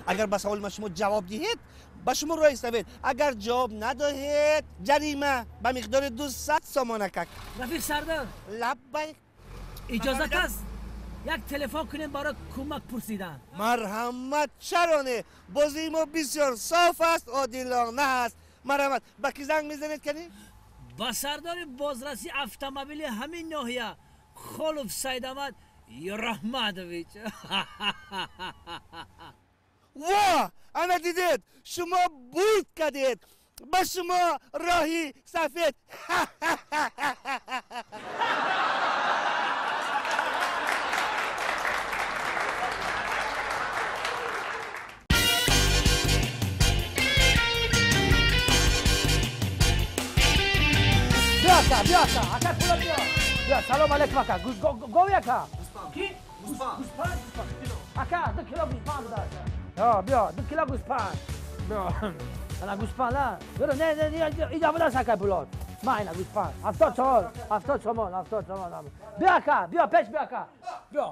Агар ба саволи ман шумо ҷавоб диҳед, ба шумо роҳи сафед. Агар ҷавоб надоҳед, ҷарима ба миқдори 200 сомонакак. Рафиқ сардор. Лаббайк. Иҷозат аст як телефон кунем барои кӯмак пурсидан. Марҳамат, чаро не? Бозии мо бисёр соф аст, одилона аст. Марҳамат, ба кӣ занг мезанед кани? Ба сардори бозраси автомобили ҳамин ноҳия Холов Сайдамад Раҳматович. Во, ана дидед, шумо бурд кардед. Ба шумо роҳи сафед. Биё, биё, ака, пула биё. Биё, салом алейкум, ака. Гови, ака. Ки? Гӯспанд. Ака, 2 кило гӯспанд буда. Ҳа, биё, 2 кило гӯспанд. Биё. Ана гӯспанд, а? Биё, не, не, не, иҷа буда ака пулот. Ма ина гӯспанд. 70 сомон, 70 сомон, 70 сомон. Биё, ака, биё, пеш биё, ака. Биё.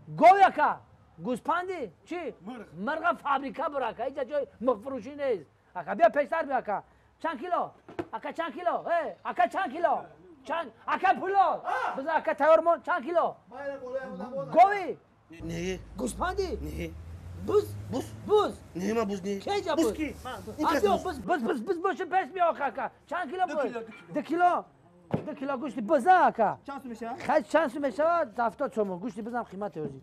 Гови, ака. Гӯспанди? Чӣ? Мирға фабрика бур, ака. Иҷа ҷои мирғфурӯшӣ нест. Ака, биё пештар биё, ака. Чанд кило? Ака чанд кило? Э, ака чанд кило? Чанд? Ака пуло. Бизар ака тайёр мон, чанд кило? Гови? Не. Гӯспанди? Не. Буз? Буз? Буз. Не, ма буз не. Кеҷа буз? Буз ки? Биё, буз, буз, буз, буз боша пеш биё ака. Чанд кило буз? 2 кило. 2 кило гӯшти буз, ака. Чанд сум мешавад? Хай, чанд сум мешавад? 70 сомон. Гӯшти бузам қимат ӯзи.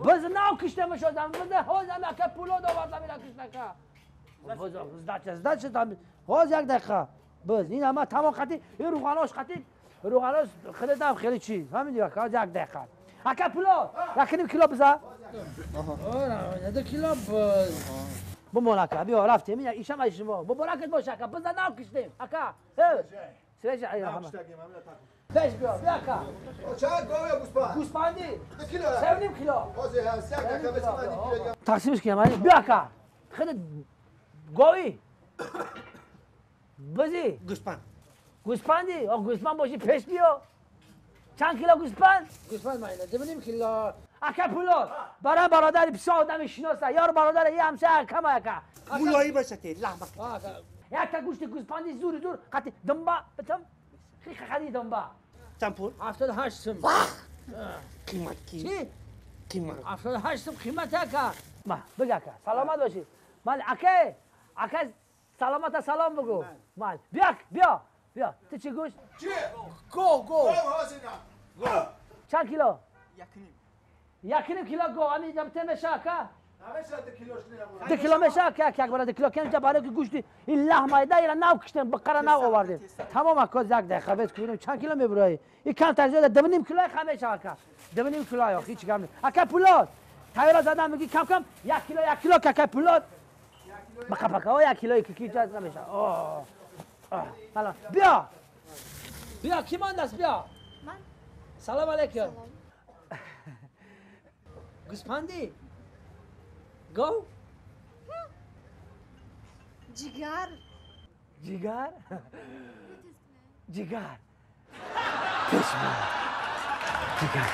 Буз нав кишта мешавад. Буз ҳозир ака пуло довардам ила кишта ака. Буз, сдача, сдача там. Ҳозир як дақиқа. Буз, ин ҳама тамом қатӣ, ин рӯғанош қатӣ, рӯғанош хеле хеле чиз. Фаҳмидӣ ака? Як дақиқа. Ака пуло, 1.5 кило биза. 2 кило буз. Бумон ака, биё рафтем. Ин ишам аз шумо. Муборакат бош ака. Биза нав киштем. Ака. Свежа ай ҳама. Пеш биё, биё ака. Чанд гови гӯспанд? Гӯспанди? 2 кило. 3.5 кило. Ҳозир ҳаст, як дақиқа бис ман 2 кило. Тақсимиш кунем, биё ака. Хеле гови. Бузи? Гӯспанд. Гӯспанди? О, гӯспанд боши пеш биё. Чанд кило гӯспанд? Гӯспанд ма ина 2.5 кило. Ака пуло. Барои бародари писо одами шиноса. Ёр бародари и ҳамсоя акама ака. Мулои бошад, лаҳма. Якта гӯшти гӯспанди зури зур қати думба битам. Хи думба. Чанд пул? 78 сум. Қимат ки? Чӣ? Қимат. 78 сум қимат ака. Ма, биг ака. Саломат бошед. Мал ака, ака саломата салом бигӯ. Мал. Биё, биё. Биё. Ту чӣ гӯшт? Чӣ? Го, го. Го. Чанд кило? 1.5. 1.5 кило го. Ами дам меша ака? Намеша 2 килош не. 2 кило меша ака, як бара 2 кило кем барои ки гӯшти ин лаҳмайда ира нав киштем, бақара нав овардем. Тамом ака, як дақиқа бес кунем чанд кило мебурай. Ин камтар зиёда 2.5 кило хамеша ака. 2.5 кило ё ҳеч гап не. Ака пулот. Тайёра задам меги кам кам 1 кило 1 кило кака пулот. Бақа бақа, 1 кило ки ҷаз намеша. О. Ҳала биё. Биё, ки мондааст биё? Ман. Салом алейкум. Гӯспанди? Гов? Ҷигар. Ҷигар? Ҷигар. Пеш биё. Ҷигар.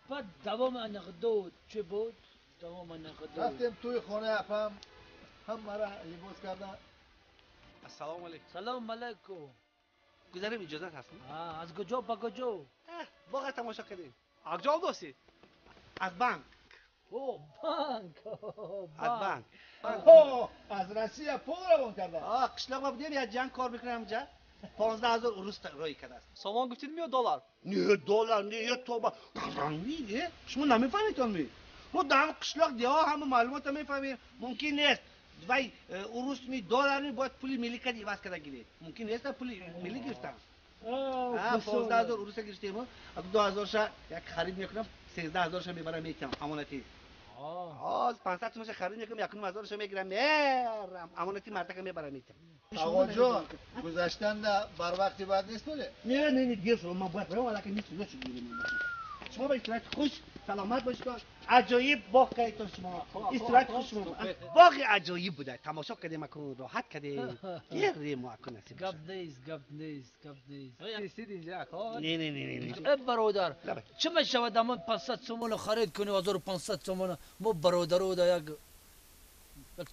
بعد دوام نقدود چه بود؟ دوام نقدود رفتیم توی خانه اپم هم مرا لباس کردن. السلام علیکم. سلام علیکم. گذریم اجازه هست؟ از کجا به کجا؟ باغ تماشا کردیم. از کجا دوستی؟ از بانک. О, банк. Аз банк. Аз Россия пул равон карда. Қишлоқ ма будем, як ҷанг кор мекунам инҷа. 15,000 урус рой кардааст. Сомон гуфтид ми ё доллар? Не, доллар, не, я тоба. Не, шумо намефаҳмед ми. Мо дар қишлоқ деҳо ҳама маълумотро мефаҳмем. Мумкин нест. Вай урус ми, доллар ми, бояд пули миллӣ кади иваз карда гиред. Мумкин нест пули миллӣ гирифтан. 15,000 уруса гирифтем, 2,000-ша як харид мекунам, 13,000-ша мебарам метиҳам амонатӣ. 500 сомонша харид мекунам, 1,500-ша мегирам, мерам амонатӣ мардака мебарам метиҳам. Оғоҷон, гузаштанда бар вақти бад нест боле? Не, не, не, дер шуд, ман бояд равам, аллакай нест шуд. Шумо ба истироҳати хуш, саломат бошед. Аҷоиб боғ кардед шумо. Истироҳати хуш шумо. Боғи аҷоиб буда. Тамошо кардем, акун роҳат кардем. Гирем мо акун насиб. Гап нест, гап нест, гап нест. Истид инҷа ака. Не, не, не, не. Э бародар, чӣ мешавад амон 500 сомон харид кунӣ, 1500 сомон мо бародаро да як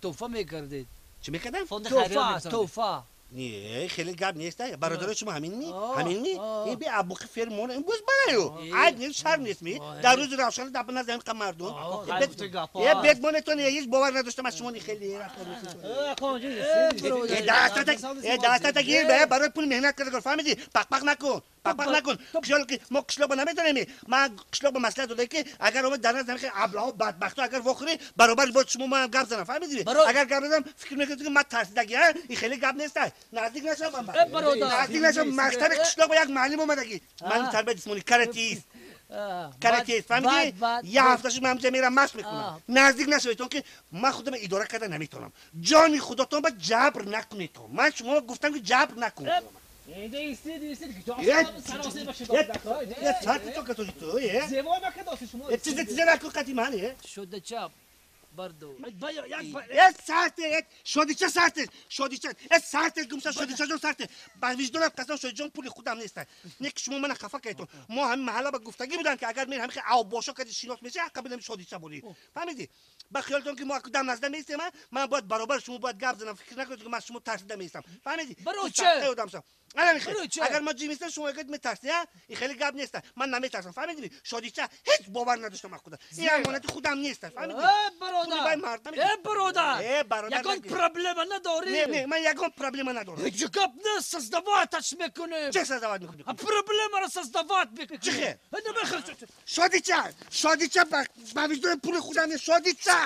туҳфа мекардед. Чӣ мекардам? Туҳфа, туҳфа. Не, хеле гап нест. Бародари шумо ҳамин ми? Ҳамин ми? Ин би абуқи фермон, ин буз бараю. Айб нест, шарм нест ми? Дар рӯзи равшан дар назди ҳамин қадр мардум. Э, бетмонетон ҳеҷ бовар надоштам аз шумо ни хеле рафтор. Э, дастата гир, барои пул меҳнат карда, фаҳмидӣ? Пақ-пақ накун. Пақ-пақ накун. Қишлоқ мо қишлоқ намедонем. Ман қишлоқ ба маслиҳат дода ки агар омад дар назди ҳамин аблаҳо бадбахтҳо агар вохӯрӣ, баробар бо шумо ман гап занам, фаҳмидӣ? Агар гап занам фикр мекунед ки ман тарсидагӣ, ин хеле гап нест. Наздик нашавам. Наздик нашавам. Мактаби қишлоқ ба як муаллим омадагӣ. Муаллим тарбияи ҷисмонӣ, каратист. Каратист, фаҳмидӣ? Як ҳафта шуд ман ҳамҷа мерам машқ мекунам. Наздик нашавед, то ки ман худам идора карда наметавонам. Ҷони худотон ба ҷабр накунед. Ман шумо гуфтам ки ҷабр накун. Инҷа истид, истид. Е, сарти то катои ту, е? Зевой макадоси шумо. Е, чизе, чизе накун қати ман, е? Шуда чап. Бардо. Е, сарте, шодича сарте, шодича. Е, сарте, гумша, шодича ҷон сарте. Ба виҷдонам қасам, шодиҷон пули худам нест. Не ки шумо мана хафа кардед. Мо ҳамин маҳалла ба гуфтагӣ будам ки агар мен ҳамин авбошо кади шинос меша, ҳаққа бидам шодича бурӣ. Фаҳмидӣ? Ба хиёлтон ки мо аку дам назда меистем, ман бояд баробар шумо бояд гап занам. Фикр накунед ки ман шумо тарсида меистам. Фаҳмидӣ? Бароче. Агар ма ҷим истам, шумо мегӯед метарсӣ, а? Ин хеле гап нест. Ман наметарсам, фаҳмидӣ? Шодича ҳеҷ бовар надоштам аз худам. Ин амонати худам нест, фаҳмидӣ? Э, бародар! Э, бародар! Э, бародар! Ягон проблема надорӣ? Не, не, ман ягон проблема надорам. Ҳеҷ гап нест, создаваташ мекунем. Чӣ создават мекунӣ? А проблемаро создават мекунем. Чӣ хел? Шодича! Шодича ба виҷдони пули худам нест, шодича!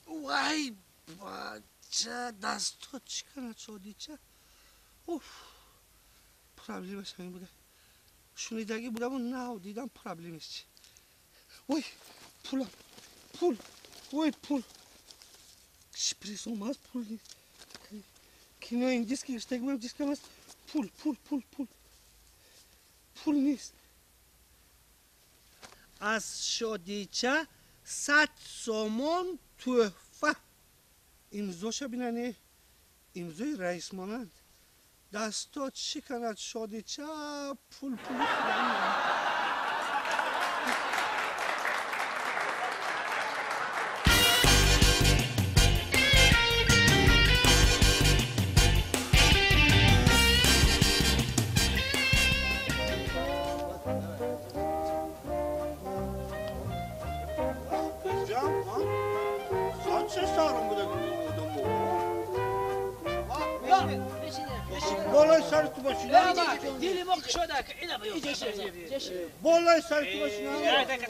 Вай, бача, дастот чӣ кунад, шодича? Уф, проблемаш ҳамин буда. Шунидагӣ будаму нав дидам проблемаш чи. Ой, пулам, пул, ой, пул. Шприсом аст, пул нест. Кино индиски гирифтагӣ будам, дискам аст. Пул, пул, пул, пул. Пул нест. Аз шодича 100 сомон туҳфа. Имзоша бинане, имзои раисмонанд. Дастот шиканад шодича, пул, пул. Болои сари ту бошина. Дили мо кушода, ина биё. Болои сари ту бошина.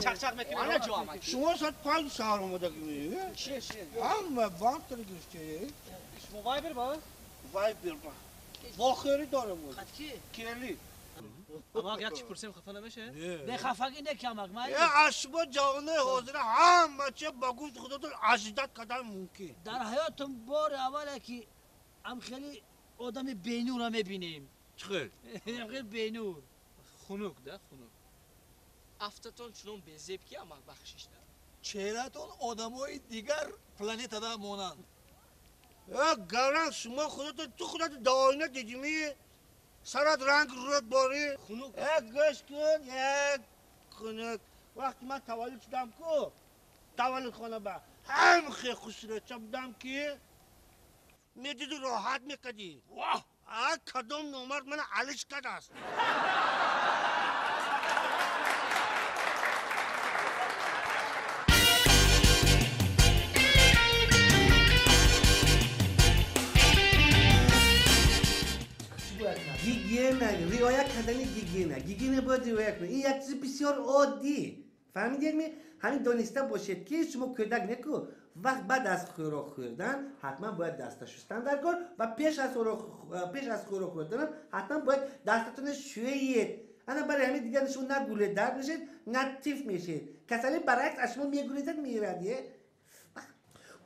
Чақ-чақ мекунӣ. Ана ҷо омад. Шумо соат 5 саҳар омадагӣ. Ҳама банк гирифте. Шумо вайбер ба? Вайбер ба. Вохӯрӣ дорам. Қад ки? Кели. Амак як чӣ пурсем хафа намеше? Бе хафагӣ некамак май. Е, аз шумо ҷавонои ҳозира ҳама чи ба гуфти худотон аждат кардан мумкин. Дар ҳаётам бори аввале ки ам хеле одами бенурро мебинем. Чӣ хел? Ам хеле бенур. Хунук да, хунук. Афтатон чунон безеб ки амак бахшиш да. Чеҳратон одамои дигар планетада монанд. Э, гаранг шумо худатон ту худатон дар оина дидимӣ? Сарат ранг рӯд борӣ? Хунук. Э, гӯш кун, э, хунук. Вақти ман таваллуд шудам ку, таваллудхона ба ҳам хел хушрӯча будам ки медиду роҳат мекардӣ. А кадом номард мана алиш кардааст? Гигиена, риоя кардани гигиена. Гигиена бояд риоя кунед. Ин як чизи бисёр оддӣ. Фаҳмидед ми? Ҳамин дониста бошед ки шумо кӯдак неку вақт баъд аз хӯрок хӯрдан ҳатман бояд даста шустан дар кор ва пеш аз хӯрок хӯрданам ҳатман бояд дастатонро шӯед. Ана барои ҳамин дигар шумо на гуле дард мешед, на тиф мешед. Касалӣ баръакс аз шумо мегурезад, мерад.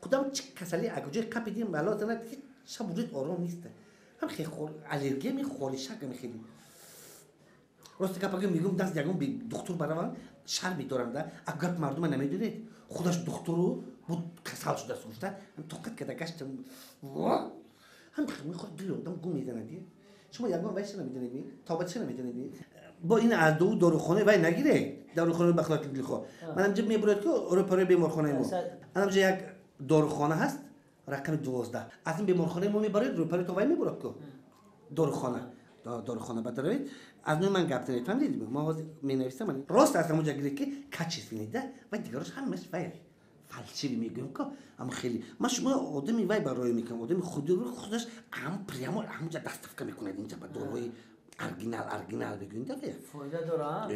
Худам чӣ касалӣ агуҷои қапидим бало занад, ҳеҷ шаб вуҷуд ором нест. Ҳам аллергия мехоришак мехели. Рости гап агар мегӯм даст ягон духтур баравам шарм медорам да. А гап мардума намедонед. Худаш духтуру буд касал шудааст гуфта. Ҳам тоқат карда гаштам. Ҳам мехоҳад дили одам гум мезанад. Шумо ягон вайша намедонед ми? Тобатша намедонед ми? Бо ин аз ду дорухона вай нагире. Дорухонаи бахлоти дилхоҳ. Ман ҳамҷа мебурад ку рӯпарои беморхонаи мо. Анамҷа як дорухона ҳаст рақами 12. Аз ин беморхонаи мо мебаред рӯпарои то вай мебурад ку дорухона. Дорухона бадаравед. Аз нӯи ман гап занед, фаҳмидед? Ман ҳозир менависам. Рост аз ҳамонҷа гиред ки качественный да ва дигарош ҳамаш вай фальшивый мегӯям ку. Ама хеле ман шумо одами вай барои мекунам, одами худи худаш ҳам прямо ҳамонҷа доставка мекунад инҷа ба доруи оригинал, оригинал бигӯем да вай. Фоида дора?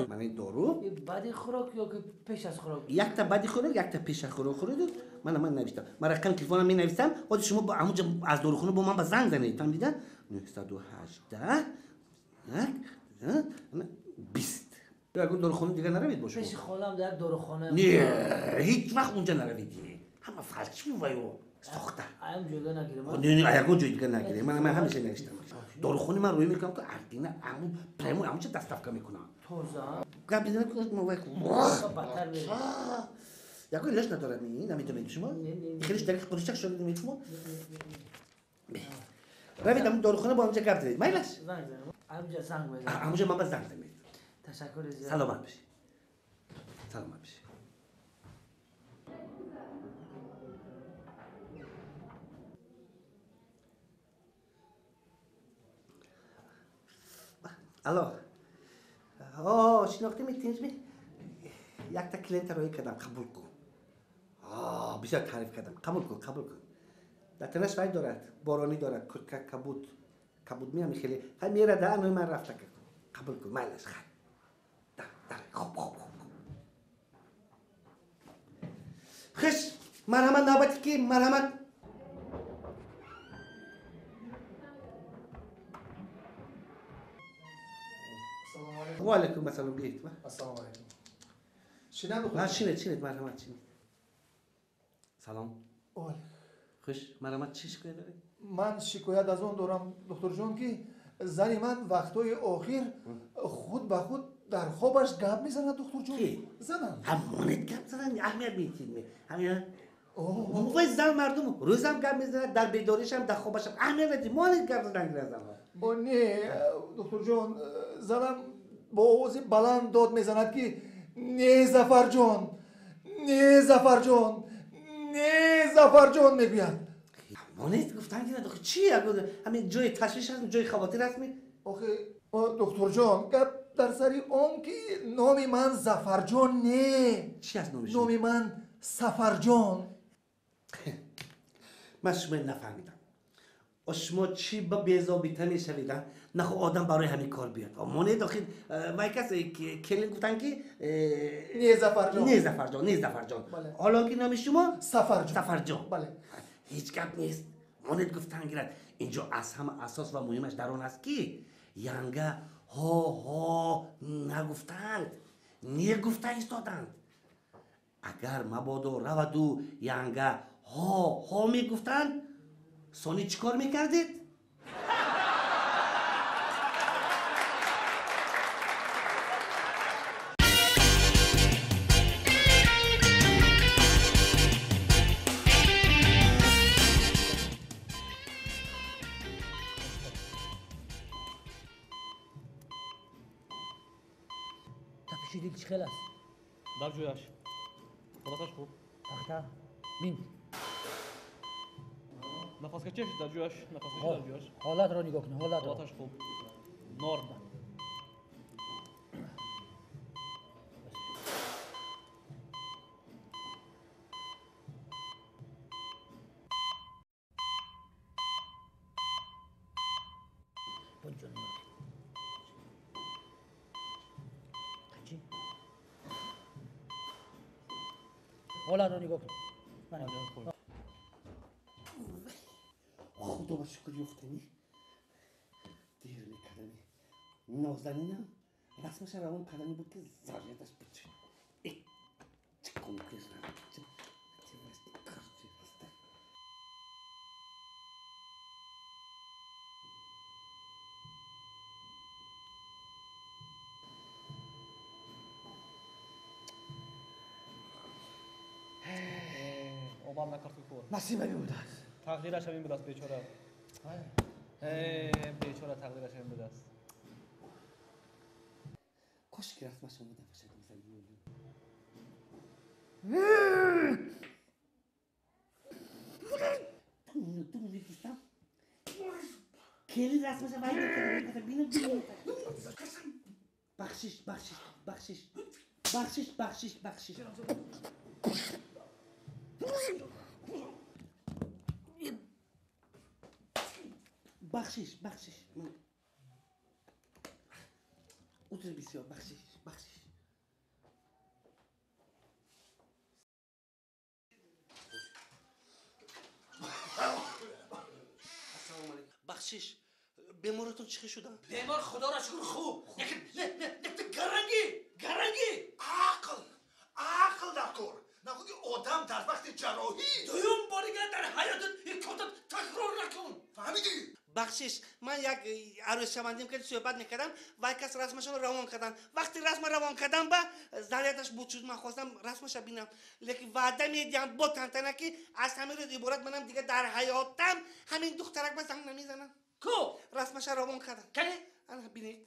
Ман ин дору баъди хӯрок ё ки пеш аз хӯрок? Якта баъди хӯрок, якта пеш аз хӯрок хӯред. Ман навиштам. Ман рақами телефонам менависам. Ҳозир шумо ҳамонҷа аз дорухона бо ман ба занг занед, фаҳмида? 918 20. Ягон дорухона дигар наравед бо шумо? Пеши холам дар як дорухона. Не, ҳеҷ вақт унҷа наравед. Ҳама фальшивый вайо сохта. Аям ҷойга нагирем. Не, не, ягон ҷой дигар нагирем. Ман ҳамеша навиштам. Дорухони ман рӯй мекунам ки оригинал ҳамун прямо ҳамунҷа доставка мекунам. Тоза. Гап мезанам ки мо вай. Баттар мерем. Ягон илоҷ надорад ми? Намедонед шумо? Хеле дар қурчак шуда намедонед шумо? Равед ҳамун дорухона бо ҳамунҷа гап занед. Майлаш? Занг занем. Ҳамунҷа занг мезанем. Ҳамунҷа ман ба занг занед. Ташаккур зиёд. Саломат бошед. Саломат бошед. Алло. О, шинохтӣ тинҷми? Якта клиента роӣ кардам, қабул кун. Бисёр таъриф кардам. Қабул кун, қабул кун. Дар танаш вай дорад, боронӣ дорад, куртка кабуд. Кабуд меам хеле. Хай мерада, анои ман рафта кун. Қабул кун, майлаш, хай. Да, да, хоб, хоб, хоб. Хеш, марҳамат навбати ки, марҳамат. Ва алайкум ассалом, биёед. Ассалому алайкум. Шинам доктор? Шинед, шинед, марҳамат, шинед. Салом. Хуш, марҳамат, чӣ шикоят доред? Ман шикоят аз он дорам, докторҷон, ки зани ман вақтҳои охир худ ба худ дар хобаш гап мезанад, докторҷон. Занам. Ҳамонед гап задан, аҳамият медиҳед. Ҳамин вай зан мардум рӯзам гап мезанад, дар бедоришам, дар хобашам аҳамият надиҳед. Монед гап задан гирад занҳо. О, не, докторҷон, занам бо овози баланд дод мезанад ки не Зафарҷон, не Зафарҷон, не Зафарҷон мегӯяд. Монед гуфтан гирад, охи чӣ? Ҳамин ҷои ташвиш аст, ҷои хавотир аст ми? Охи, докторҷон, гап дар сари он ки номи ман Зафарҷон не. Чӣ аст номи шумо? Номи ман Сафарҷон. Ман шумо нафаҳмидам. Шумо чӣ ба безобита мешавед? Нахо одам барои ҳамин кор биёд. Монед охи вай кас келин гуфтан ки не Зафарҷон, не Зафарҷон, не Зафарҷон. Ҳоло ки номи шумо Сафарҷон. Сафарҷон. Бале. Ҳеҷ гап нест. Монед гуфтан гирад. Инҷо аз ҳама асос ва муҳимаш дар он аст ки янга ҳо ҳо нагуфтанд, не гуфта истоданд. Агар мабодо раваду янга ҳо ҳо мегуфтанд, сони чӣ кор мекардед? Тапиши дил чӣ хел аст? Дар ҷояш. Ҳолаташ хуб. Пахта, бинт. Нафаскашиаш дар ҷояш, нафаскаши дар ҷояш. Ҳолатро нигоҳ кун, ҳолатро. Ҳолаташ хуб. Норма. Вой ҷон. Қанчи? Ҳолатро нигоҳ кун. Худо ба шукр, ёфтанӣ. Дер мекардани. Нозанинам расмаша равон кардани буд, ки зарядаш бичи. Чӣ конкретно? Обам накард кор. Насиб ҳамин будааст. Тақдираш ҳамин будааст, бечора. Бечора, тақдираш ҳамин будааст. Кош ки расмаш омода бошад. Ту мефистам. Кели расмаша вай. Бахшиш, бахшиш, бахшиш, бахшиш, бахшиш, бахшиш, бахшиш, бахшиш. Узр бисёр, бахшиш, бахшиш. Ассалому алайкум. Бахшиш, беморотон чӣ хел шуданд? Бемор, худоро шукр, хуб. Лекин гарангӣ, гарангӣ. Ақл, ақл дар кор. Нахуди одам дар вақти ҷарроҳӣ. Дуюм бори дигар дар ҳаётат ин корта такрор накун. Фаҳмидӣ? Бахшиш, ман як арӯзшавандим ки суҳбат мекардам, вай кас расмашонро равон карданд. Вақти расма равон кардан ба зарядаш буд шуд, ман хостам расмаша бинам, лекин ваъда медиҳам бо тантана, ки аз ҳамин рӯз иборат манам дигар дар ҳаётам ҳамин духтарак ба занг намезанам. Ку? Расмаша равон кардам. Кани? Ана, бинед.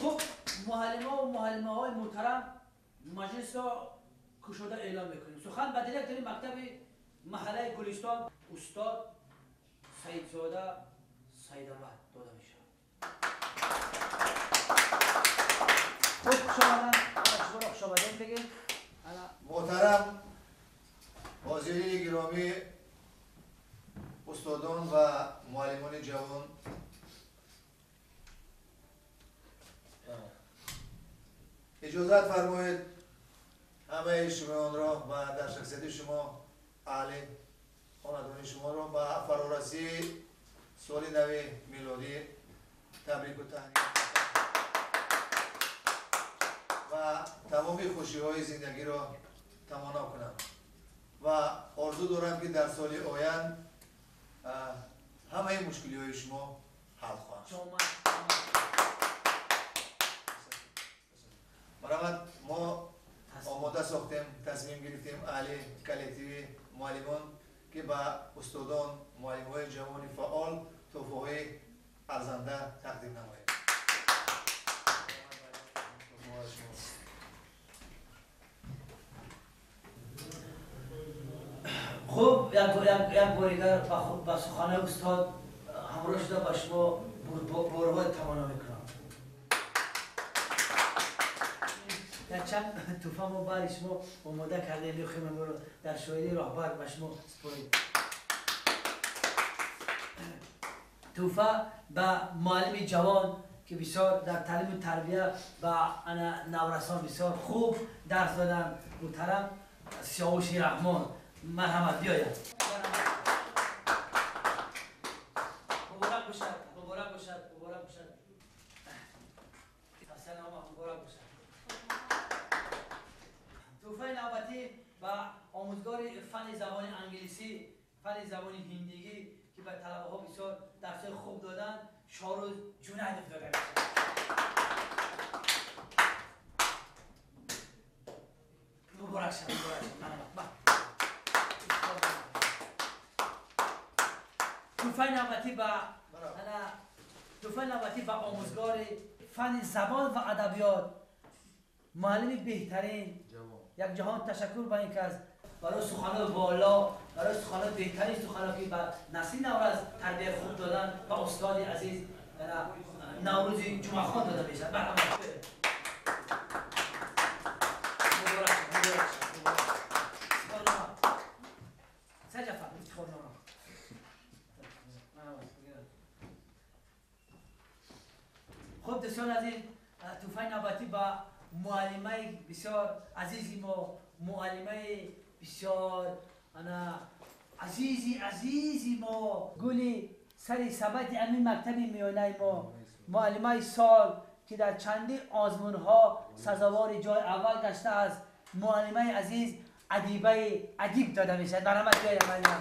Хуб, муаллимаву муаллимаҳои муҳтарам, маҷлисро кушода эълон мекунем. Сухан ба директори мактаби маҳаллаи Гулистон устод Саидзода Саидамад дода мешавад. Хуб, хушомаданд, шуморо хушомадед бигем. Муҳтарам ҳозирини гиромӣ, устодон ва муаллимони ҷавон, иҷозат фармоед ҳамаи шумоёнро ва дар шахсияти шумо аҳли хонадони шуморо ба фарорасии соли нави милодӣ табрику таҳният ва тамоми хушиҳои зиндагиро таманно кунам ва орзу дорам, ки дар соли оянд ҳамаи мушкилиҳои шумо ҳал хоҳанд шуд. Марҳамат, мо омода сохтем, тасмим гирифтем, аҳли коллективи муаллимон, ки ба устодон, муаллимҳои ҷавони фаъол тӯҳфаҳои арзанда тақдим намоем. Хуб, як бори дигар ба суханои устод ҳамроҳ шуда, ба шумо бурдбориҳои таманно мекунам. Якчанд тӯҳфа мо бари шумо омода кардем, мехоҳем амро дар шоҳидии роҳбар ба шумо супорем. Тӯҳфа ба муаллими ҷавон, ки бисёр дар таълиму тарбия ба ана наврасон бисёр хуб дарс доданд, муҳтарам Сиёвуши Раҳмон, марҳамат, биёяд. Муборак бошад, муборак бошад, муборак бошад, тавсиянома муборак бошад. Тӯҳфаи навбатӣ ба омӯзгори фанни забони англисӣ, фанни забони ҳиндигӣ, ки ба талабаҳо бисёр дарсҳои хуб доданд, Шоҳрӯз Ҷунайдов дода мешавад. Муборак шад, муборак шад, марҳамат. Тӯҳфаи навбатӣ ба тӯҳфаи навбатӣ ба омӯзгори фанни забон ва адабиёт, муаллими беҳтарин, як ҷаҳон ташаккур ба ин кас, برای سخنان والا، برای سخنان بهترین سخنان که به نسل نورس تربیت خوب دادن و استاد عزیز نوروز جمعه خان داده میشه. مرحبا. مبارک مبارک. سجفه افتخارنامه. خب دوستان عزیز، توفای نوبتی با معلمه بسیار عزیزی ما، معلمه بسیار انا عزیزی عزیزی ما، گلی سر سبد امین مکتب میانه ما، معلمه سال که در چندی آزمون ها سزاوار جای اول گشته است، معلمه عزیز ادیبه ادیب داده میشه. برآمد جای معلمه.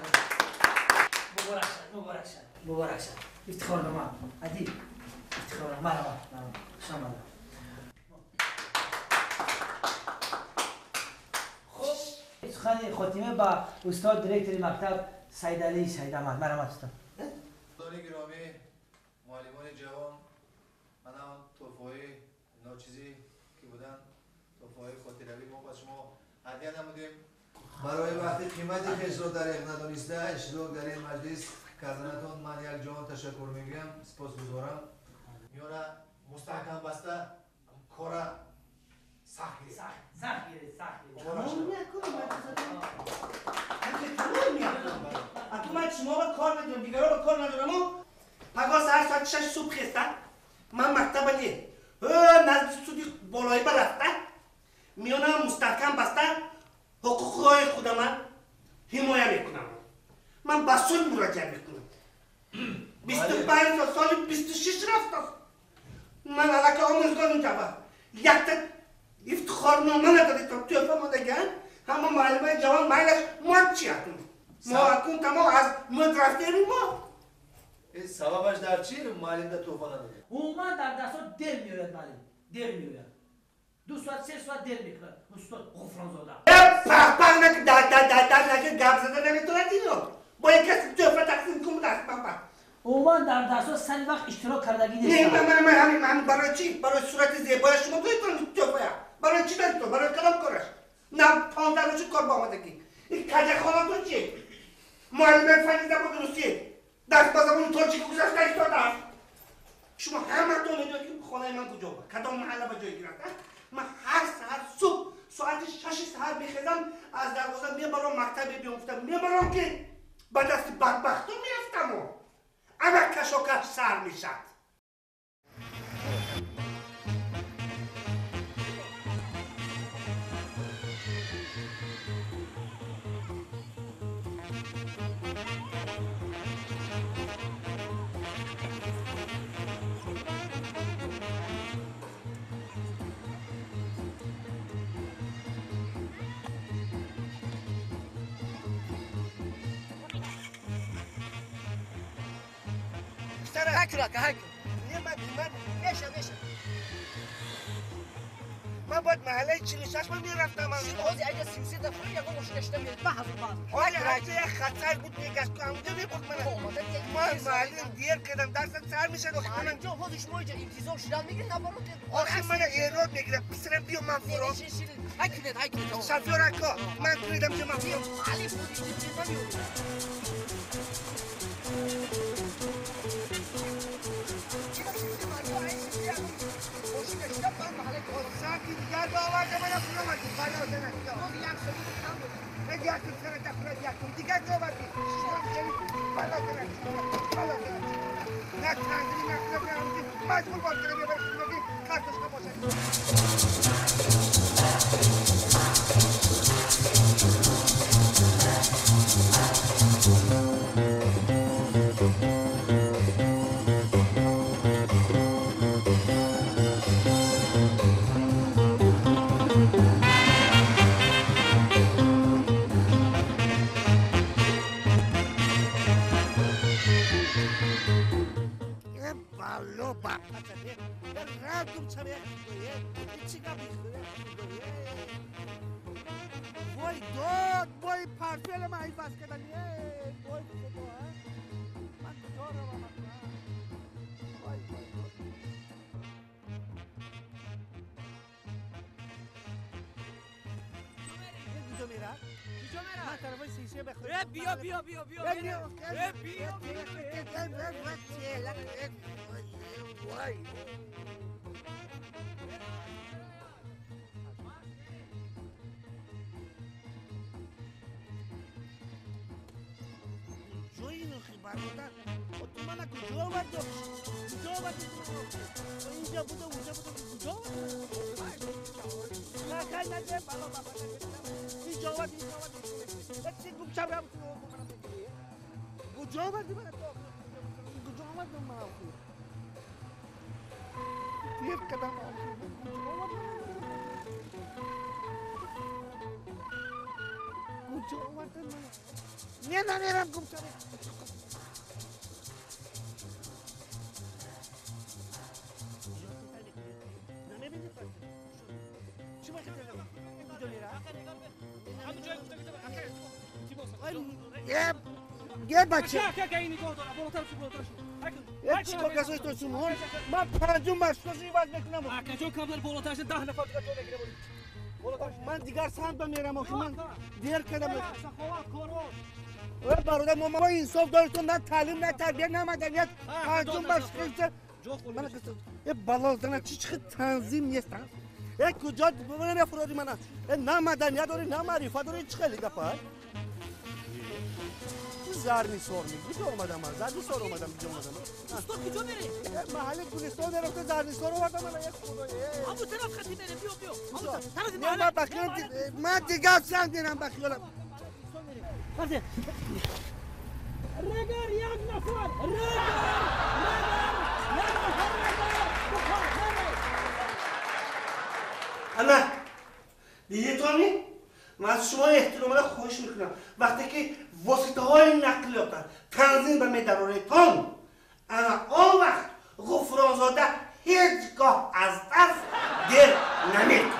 مبارک شد، مبارک شد، مبارک شد. افتخارنامه ادیب، افتخارنامه. مرحبا، مرحبا. خوش آمدید. سخن خاتمه با استاد دیرکتور مکتب سید علی سید احمد. مرحبا استاد. دوستان گرامی، معلمان جوان، من هم تحفه‌های ناچیزی که بودن، تحفه‌های خاطروی ما با شما هدیه نمودیم. برای وقتی قیمت خویش را دریغ ندانسته اشتراک در این مجلس کردنتون من یک جهان تشکر میگویم، سپاسگزارم. میانه مستحکم بسته کار سخت گیرید. سخت گیرید، سخت گیرید. اکنون من شما با کار ندارم، دیگران با کار ندارم. پگاه سحر ساعت 6 صبح خستم، من مکتب نه نزد سودی بالایی برفته، میانم مستحکم بسته، حقوقهای خود من حمایه میکنم. من به سود مراجعه میکنم. 25 سال، سال 26 رفتم. من علاقه آموزگار اونجا یک تا افتخارنامه ندادید تا توفه ماندگن. همه معلمای جوان مایلش ما چی هستیم؟ ما اکنون تمام از مد رفتیم ما. سببش در چی؟ معلم در توفه نداده. عموما در درس‌ها دل میآید معلم، دل میآید. 2 ساعت 3 ساعت دل میکند استاد غفران زاده. پخ پخ نکن، در در در در نکن، گپ زده نمیتونه اینو. با یک کسی توفه تقسیم کن دست من. عموما در درس‌ها سر وقت اشتراک کردگی نیست. نه من من همین برای چی؟ برای صورت زیبای شما تویتون توفه. برای چی داری تو؟ برای کلام کارش. نه 15 روز کار با آمدگی. این کجا خانه‌تون چیه؟ معلم فنی زبان روسیه. دست با زبان ترکی گذاشته ایستاده است. شما همتون میدونید که خانه من کجا بود، کدام محله به جای گرفته. من هر سحر صبح ساعت 6 سحر میخیزم، از دروازه میبرم مکتب بیافتم، میبرم که به دست بدبختو میافتم و اما کشاکش سر میشد. من باید محله 46 من میرفتم. من حوزه اگه 33 دفعه یکم ماشین اشتم میرد. من حضور باز. حالا هرچه یک خطر بود میگشت که همونجا میبرد من. من معلم دیر کردم، درسم سر میشد. آخه من اینجا حوزه شما اینجا انتظار شدن میگیرن نبرد. آخه من ایراد میگیرم. پسرم بیا من فرام. هکلت هکلت. شفیع رکا من کلیدم که من فرام. علی بود. دیگر با آورده من پول آوردی بالا زنه یک سر دخل یک دیگر تو آوردی بالا زنه بالا زنه نه تنگی نه کنه مجبور باید کنه بیابر خونه کارتش باشه. وای داد وای پرفیل من عوض کردن. وای خدا من کجا روم؟ وای وای мерам. Куҷо мерам? Ман тарафи сисе бихоҳам. Э, биё, биё, биё, биё. Э, биё, биё. Куҷои ин бародар? Ту мана куҷо овардӣ? Куҷо овардӣ? Инҷа буда, унҷа буда, куҷо овардӣ? На, хай, на, бало, бало. Инҷо овардӣ, инҷо овардӣ. Чи гумшав рафт? Куҷо овардӣ мана ту? Куҷо овардӣ мана охир? Дер кардам охир. Куҷо овардӣ? Куҷо овардӣ мана? Не, намерам гумшав. Е, бача! Е, чикор касои то сумон? Ман панҷум машкоши иваз мекунам. Акаҷон, камтар болотар шуд, 10 нафар дигар ҷо мегирем. Ман дигар самт ба мерам охи, ман дер кардам. Саховат, корвон. Э, бародар, мо инсоф дорем, на таълим, на тарбия, на маданият. Панҷум машкош. Э, балозана чи чи танзим нест, а? Э, куҷо мефуроди мана? Э, на маданият дорӣ, на маърифат дорӣ, чӣ хеле гапа? Зарнисор куҷо омадам ман? Зарнисор омадам, куҷо омадам? Устод, куҷо мерӣ? Маҳалли Гулистон мерафта, Зарнисор овардам мана, як худо. Ҳамун тараф хати мерем, биё, биё. Тарафи Не, ман ба хиёлам, ман дигар самт мерам ба хиёлам. Регар як нафар, регар, регар, як нафар, регар, бухор, регар. Ана, дидетони? Ман аз шумо эҳтиромона хоҳиш мекунам, вақте ки воситаҳои нақлиёта танзим ба медароретон, ана он вақт Ғуфронзода ҳеҷ гоҳ аз даст дер намекунад.